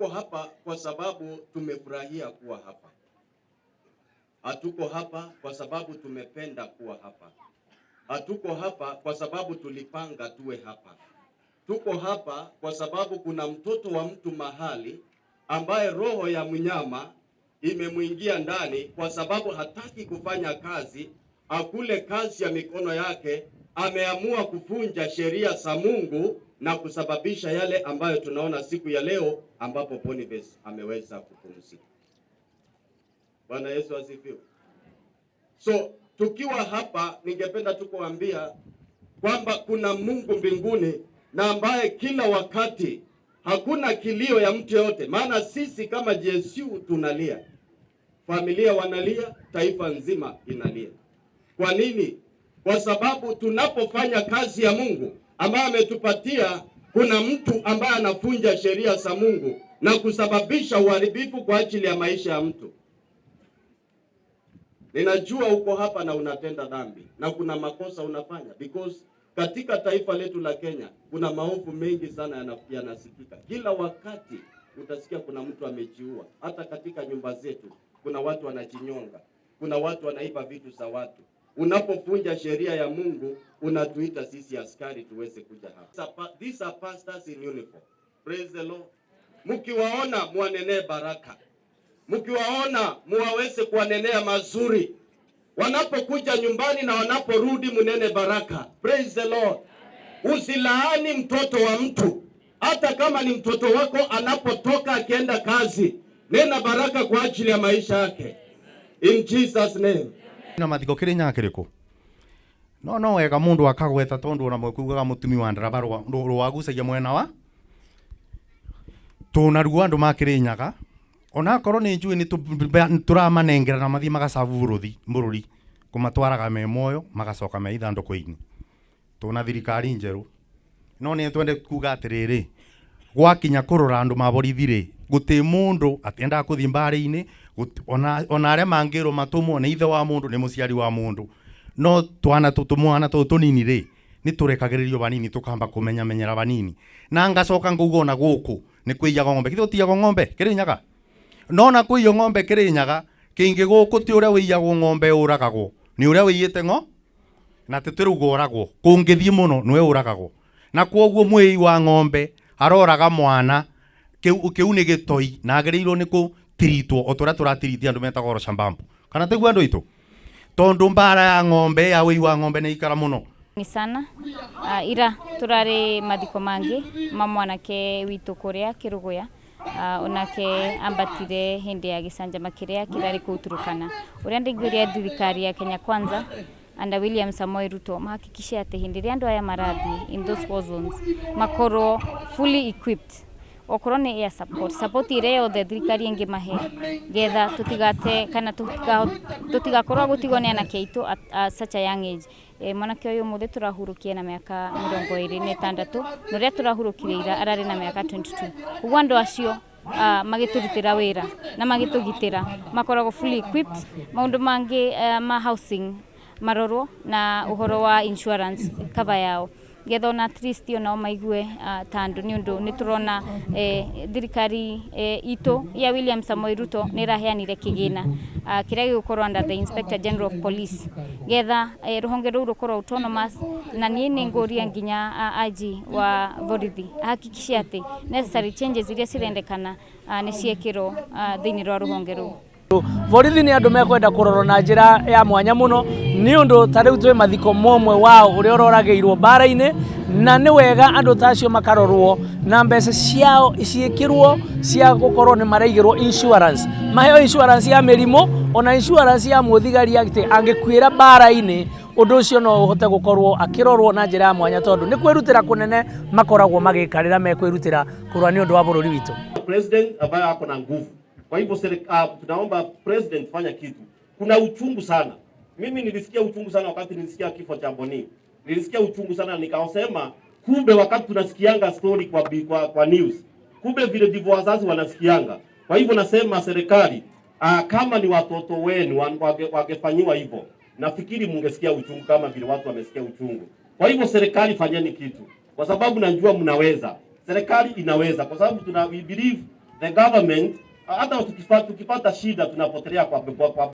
Hatuko hapa kwa sababu tumefurahia kuwa hapa. Hatuko hapa kwa sababu tumependa kuwa hapa. Hatuko hapa kwa sababu tulipanga tuwe hapa. Tuko hapa kwa sababu kuna mtoto wa mtu mahali ambaye roho ya mnyama imemwingia ndani, kwa sababu hataki kufanya kazi, akule kazi ya mikono yake. Ameamua kuvunja sheria za Mungu na kusababisha yale ambayo tunaona siku ya leo, ambapo Boniface ameweza kupumzika. Bwana Yesu asifiwe. So tukiwa hapa, ningependa tu kuambia kwamba kuna Mungu mbinguni na ambaye kila wakati hakuna kilio ya mtu yote, maana sisi kama GSU tunalia, familia wanalia, taifa nzima inalia. Kwa nini? Kwa sababu tunapofanya kazi ya Mungu ambaye ametupatia, kuna mtu ambaye anavunja sheria za Mungu na kusababisha uharibifu kwa ajili ya maisha ya mtu. Ninajua uko hapa na unatenda dhambi na kuna makosa unafanya, because katika taifa letu la Kenya kuna maovu mengi sana yanasikika kila wakati. Utasikia kuna mtu amejiua, hata katika nyumba zetu kuna watu wanajinyonga, kuna watu wanaiba vitu za watu. Unapovunja sheria ya Mungu unatuita sisi askari tuweze kuja hapa. These are pastors in uniform. Praise the Lord. Mkiwaona muwanenee baraka, mkiwaona muwaweze kuwanenea mazuri wanapokuja nyumbani na wanaporudi, munene baraka. Praise the Lord. Usilaani mtoto wa mtu, hata kama ni mtoto wako, anapotoka akienda kazi, nena baraka kwa ajili ya maisha yake. In Jesus name. Na mathiko Kirinyaga kiriku no no wega mundu akagweta tondu ona mwekugaga mutumi wa ndaraba rwagucagia mwena wa tunaruo andu ma Kirinyaga onakorwo ni njui ni turamanengera na mathii magacabu bururi kumatwaraga me moyo magacoka me ithanduku-ini tuna thirikari njeru no ni twende kuga atiriri gwakinya kurora andu maborithi ri guti mundu atiendaga kuthii mbari-ini ona aria mangirwo matumwo ni ithe wa mundu ni muciari wa mundu no twana tumwana tutu tunini ri ni turekagiririo banini tukamba kumenya menyera banini na ngacoka ngauga ona guku ni kuiyago ng'ombe kithe gutiiyagwo ng'ombe Kirinyaga nona kuiywo ng'ombe Kirinyaga kingi guku ti uria wiyagwo ng'ombe uragagwo ni uria wiyite ng'o na ti twirauga uragwo kungithie muno niwe uragagwo na kwoguo mwii wa ng'ombe aroraga mwana kiu ni gitoi na agiriirwo ni kutiritwo o turia turatiritie andu metagwo roshambambu kana tiguo andu aitu tondu mbara ya ng'ombe ya wii wa ng'ombe ni ikara muno ni sana ira turari mathiko mangi ma mwanake witu kuria Kiruguya onake ambatire hindi ya gicanjama kiria kirari kuu Turukana uria ndingiuria thirikari ya Kenya Kwanza under William Samoei Ruto mahakikishe ati hindi ria andu aya marathie in those war zones makorwo fully equipped okorwo ni air support support iria yothe thirikari ingimahe getha tutigate kana tutigakorwo gutigwo ni anake aitu at such a young age. Mwanake uyu muthe turahurukie na miaka 26 na uria turahurukirie ira arari na miaka 22. Koguo andu acio magiturutira wira na magitugitira makoragwo fully equipped. Maundu mangi ma housing marorwo na uhoro wa insurance cover yao getha ona at least onao maigue ta andu ni undu ni turona thirikari itu ya William Samoei Ruto ni iraheanire kigina kiria gigukorwo under the Inspector General of Police getha ruhonge ruu rukorwo autonomous na nie ni nguria nginya IG wa borithi ahakikishe ati necessary changes iria cirendekana ni ciekirwo thiini rwa ruhonge ruu. Borithi ni andu mekwenda kurorwo na njira ya mwanya muno ni undu ta riu twi mathiko momwe wao uria uroragirwo mbara-ini na ni wega andu ta acio makarorwo na mbeca ciao ciikirwo cia gukorwo ni maraigirwo insurance maheo insurance ya mirimu ona insurance ya muthigari ati angikuira mbara-ini undu ucio no uhote gukorwo akirorwo na njira ya mwanya tondu ni kwirutira kunene makoragwo magikarira mekwirutira kurwa ni undu wa bururi witu. President ambaye ako na nguvu. Kwa hivyo tunaomba president fanya kitu. Kuna uchungu sana. Mimi nilisikia uchungu sana wakati nilisikia kifo cha Boni. Nilisikia uchungu sana nikaosema kumbe wakati tunasikianga story kwa news, kumbe vile ndivyo wazazi wanasikianga. Kwa hivyo nasema serikali, kama ni watoto wenu wangefanyiwa hivyo, nafikiri mungesikia uchungu kama vile watu wamesikia uchungu. Kwa hivyo serikali fanyeni kitu, kwa sababu najua mnaweza. Serikali inaweza, kwa sababu we believe The government, hata tukipata shida tunapotelea kwa